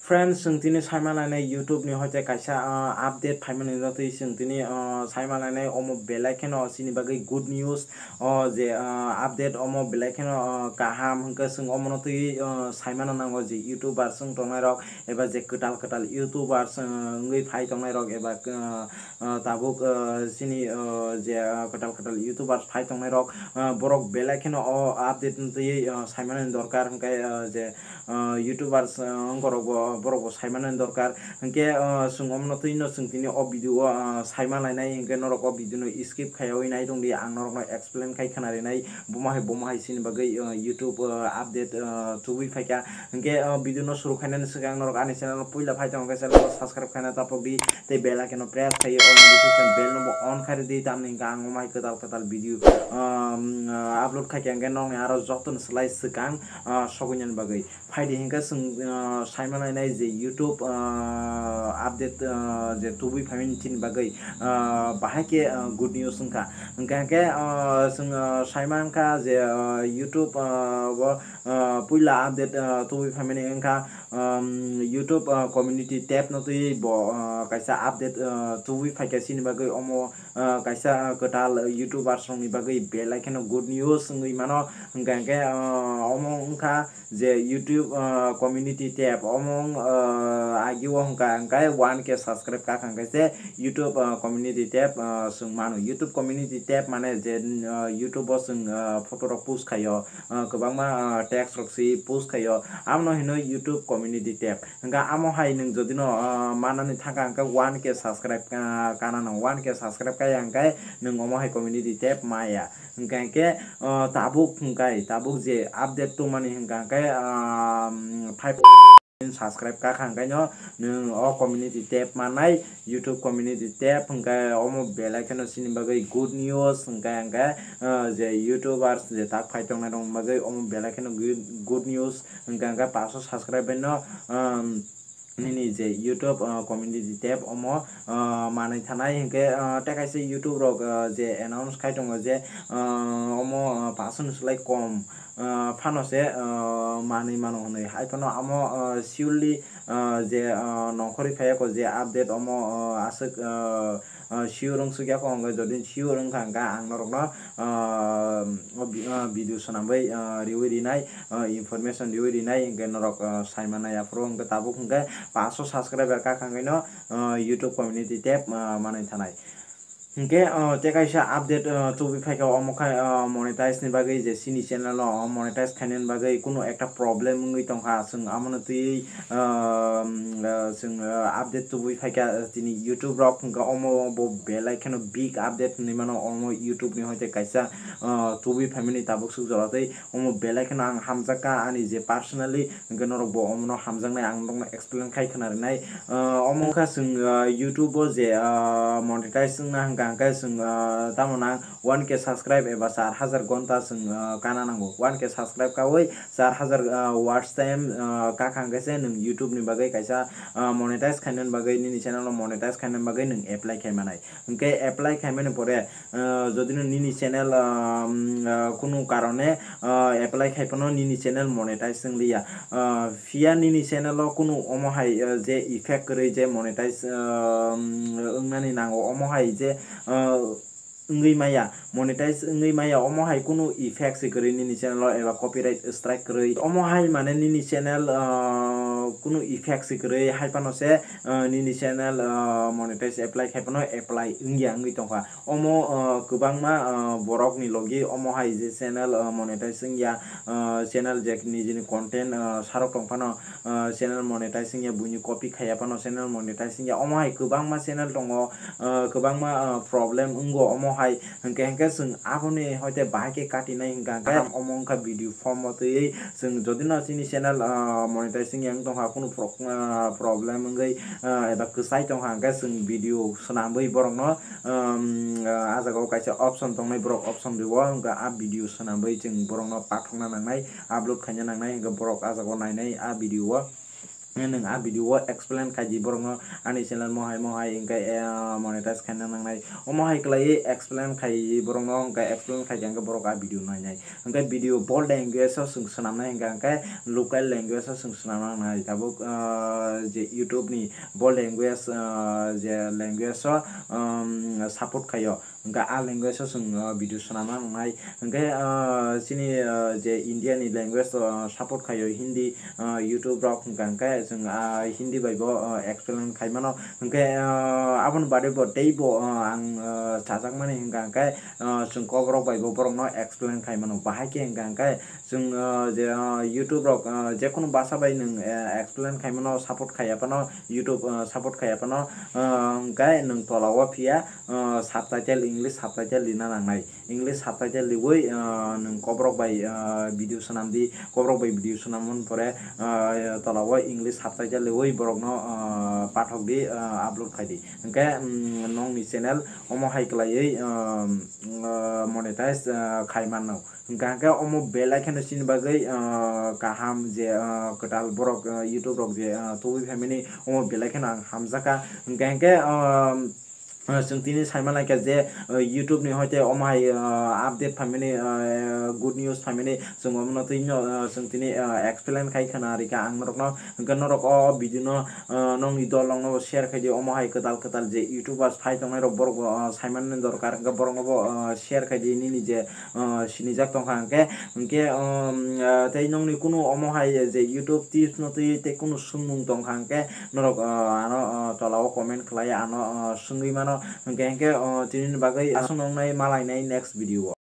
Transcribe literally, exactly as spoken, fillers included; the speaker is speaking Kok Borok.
Friends, chwng tini saima lainai YouTube ni hoite kaisa, ah, update phaimani no twi chwng tini, ah, saima lainai omo belai kheno chini bagwi good news, o je, ah, update omo belai kheno, ah, kaham hwnkhe chwng omono twi, ah, saimano nango je YouTubers wng tongnai rok eba je kwtal kwtal YouTubers, ah, wngwi phai tongnai rok eba, ah, ah, tabuk, ah, chini, ah, je, ah, kwtal kwtal YouTubers phai tongnai rok, ah, borok belai kheno o update no twi, ah, saimani dorkar hwnkhe, ah, je ah, YouTubers, ah, wngkorokbo, borokbo saimanani dorkar. Hinkhe, ah, chwng omono twino chwng tini o video o, ah, saima lainai, hinkhe norok o video no skip khaiyawi nai tongdi, ang norokno explain khai khwna rinai, bomo hai, bomo hai chini bagwi, ah, YouTube, ah, update, ah, tubui phaikha. Hinkhe, ah, video no suru khainani swkang norok ani channel no puila phai tongkhe channel no subscribe khaina tapokdi, tei bell icon no press khaiwi all notification bell no bo on khairidi, tamni hinkhe ang omo hai kwtal kwtal video, ah, upload khaikha hinkhe nokni aro jotono slai swkang, ah, sogwinani bagwi. Phaidi hinkhe chwng, ah, saima lainai je YouTube, ah, update, ah, je tubui phaimani chini bagwi, ah, bahai khe, ah, good news wngkha. Hwnkhe hinkhe, ah, chwng, ah, saima wngkha je, ah, YouTube, ah, bo, ah, puila update, ah, tubui phaimani wngkha, um, YouTube, ah, community tab no twi bo, ah, kaisa update, ah, tubui phaikha chini bagwi omo, ah, kaisa kwtal YouTubers rokni bagwi belai kheno good news wngwi mano. Hwnkhe hinkhe, ah, omo wngkha je YouTube, ah, community tab, omo, ah, agi o hwnkha hinkhe one K subscribe kakha hinkhe se YouTube, ah, community tab, ah, chwng mano. YouTube community tab mane je, ah, YouTube o chwng, ah, photo rok post khaio, ah, kwbangma, ah, text rok se post khaio, abono hino YouTube community tab. Hwnkha amo hai nwng jodi no, ah, manani thangkha hinkhe one K subscribe, ah, kana nang one K subscribe kaya hinkhe nwng omo hai community tab maya. Hwnkha hinkhe, ah, tabuk hwnkhe, tabuk je update tongmani hwnkha hinkhe, ah, five subscribe kakha hinkhe no nwng o community tab manai, YouTube community tab hwnkhe omo belai kheno chini bagwi good news hwnkhe hinkhe, ah, je YouTubers je tak phai tongnai rokni bagwi omo belai kheno good, good news hwnkhe hinkhe paso subscribe no, um, nini je YouTube, ah, community tab omo, ah, manwi thanai hinkhe, ah, tei kaisa YouTube rok, ah, je announce khai tongo je, ah, omo, ah, paso ni slai kom, ah, phano se, ah, manwi mano hwnwi. Hai phano amo, ah, surely, ah, je, ah, nongkhorwi phaiya ko je update omo, ah, aswk, ah, ah, sure wng sukya ko hwnkhe, jodi sure wngkha hwnkhe ang norokno, ah, o vi-, ah, video swnamwi, ah, riwi rinai, ah, information riwi rinai, hinkhe norok, ah, saimannai aphuru hinkhe tabuk hinkhe paso subscriber kakha hinkhe no, ah, YouTube community tab, ah, manwi thanai. Hinkhe, ah, tei kaisa update, ah, tubui phaikha omo khai, ah, monetize ni bagwi je chini channel o monetize khainani bagwi kunu ekta problem wngwi tongkha, chwng amono twi, ah, um, ah, chwng, ah, update tubui phaikha, ah, tini YouTube rok hwnkha omo bo belai kheno big update hinwi mano omo YouTube ni hoite kaisa, ah, tubui phaimani tabuk swk jora tei omo belai kheno ang hamjakha ani je personally hwnkhe norok bo omono hamjaknai ang norokno explain khai khwna rinai. Ah, omo wngkha chwng, ah, YouTube o je, ah, monetize wngna hwnkha hwnkhe chwng, ah, tamo nang one K subscribe eba char hajar gonta chwng, ah, kana nango. One K subscribe kawi char hajar, ah, watch time, ah, kakha hwnkhe se nwng YouTube ni bagwi kaisa, ah, monetize khainani bagwi, nini channel o monetize khainani bagwi nwng apply khai manai. Hwnkhe apply khaimani pore, ah, jodi no nini channel, ah, um, ah, kunu karone, ah, apply khai phano nini channel monetize wng liya. Ah, phiya nini channel o kunu omo hai, ah, je effect kwrwi je monetize, ah, um, wngnani nango omo hai je, ah, wngwi maya, monetize wngwi maya, omo hai kunu effect se kwrwi nini channel o eba copyright strike kwrwi. Omo hai mane nini channel, ah, kunu effect se kwrwi hai phano se, ah, nini channel, ah, monetize apply khai phano apply wngya wngwi tongkha. Omo, ah, kwbangma, ah, borokni logi omo hai je channel, ah, monetize wngya, ah, channel je nijini content, ah, sarok tong phano, ah, channel monetize wngya, buini copy khaiya phano channel monetize wngya. Omo hai kwbangma channel tongo, ah, kwbangma, ah, problem wngo omo hai. Hwnkhe, hwnkhe chwng aboni hoite bahai khe katinai hwnkha hwnkhe omo wngkha video form o twiwi chwng jodi no chini channel, ah, monetize wngya wng tongkha, kunu pro-, ah, problem wngwi, ah, eba kwchai tongkha hwnkhe chwng video swnamwi borokno, um, ah, ah jaga o kaisa option tongnai, borok option rwo, hwnkhe ah video swnamwi chwng borokno pathokna nangnai, upload khaina nangnai, hwnkhe borok ah jaga o nainai ah video o. Nwng a video o explain khai di borokno, ani channel mohai mohai hwnkhe, eh, monetize khaina nangnai. Omo hai khlaiwi explain khai borokno, hwnkhe explain khai khe borok a video nainai. Hwnkhe video bo language o chwng swnamnai hwnkhe, hwnkhe local language o chwng swnamna nangnai. Tabuk, ah, je YouTube ni bo language, ah, je language o, um, support khaio. Hwnkhe a language o chwng, ah, video swnamna nangnai. Hwnkhe, ah, chini, ah, je India ni language o, ah, support khaio Hindi, ah, YouTube rok hwnkha hwnkhe chwng, ah, Hindi bai bo, ah, explain khai mano. Hwnkhe, ah, aboni baade bo tei bo, ah, ang, ah, chajakmani hwnkha hwnkhe, ah, chwng kokrok bai bo borokno explain khai mano. Bahai khe hwnkha hwnkhe chwng, ah, je, ah, YouTube rok, ah, jekunu basa bai nwng, eh, explain khai mano, support khaiya phano, YouTube, ah, support khaiya phano, ah, hwnkhe nwng tola o phiya, ah, subtitle, English subtitle rina nangnai. English subtitle riwi, ah, nwng kokrok bai, ah, video swnam di, kokrok bai video swnam mani pore, ah, tola o English subtitle riwi borokno, ah, pathok di, ah, upload khai di. Hwnkhe, mm, nokni channel omo hai khlaiwi, ah, mm, ah, monetize, ah, khai mano. Hwnkha hwnkhe omo belai kheno chini bagwi, ah, kaham je, ah, kwtal borok, ah, YouTube rok je, ah, tubui phaimani omo belai kheno ang hamjakha. Hwnkha hwnkhe, ah, ah, chwng tini saimalaikha je, ah, YouTube ni hoite omo hai, ah, update phaimani, ah, good news phaimani chwng omono twi no, ah, chwng tini, ah, explain khai khna rikha ang norokno. Hwnkhe norok o video no, ah, nokni dol rokno share khai di, omo hai kwtal kwtal je YouTubers phai tongnai rok borok bo, ah, saimani dorkar hwnkhe borokno bo, ah, share khai di nini je, ah, sinijak tongkha hwnkhe, hwnkhe, um, ah, tei nokni kunu omo hai je YouTube tips no twi tei kunu swngmung tongkha hwnkhe norok, ah, ano, ah, tola o comment khlai ano, ah, swngwi mano. Hwnkhe, hwnkhe, ah, tini bagwi aswk noknai malainai next video o.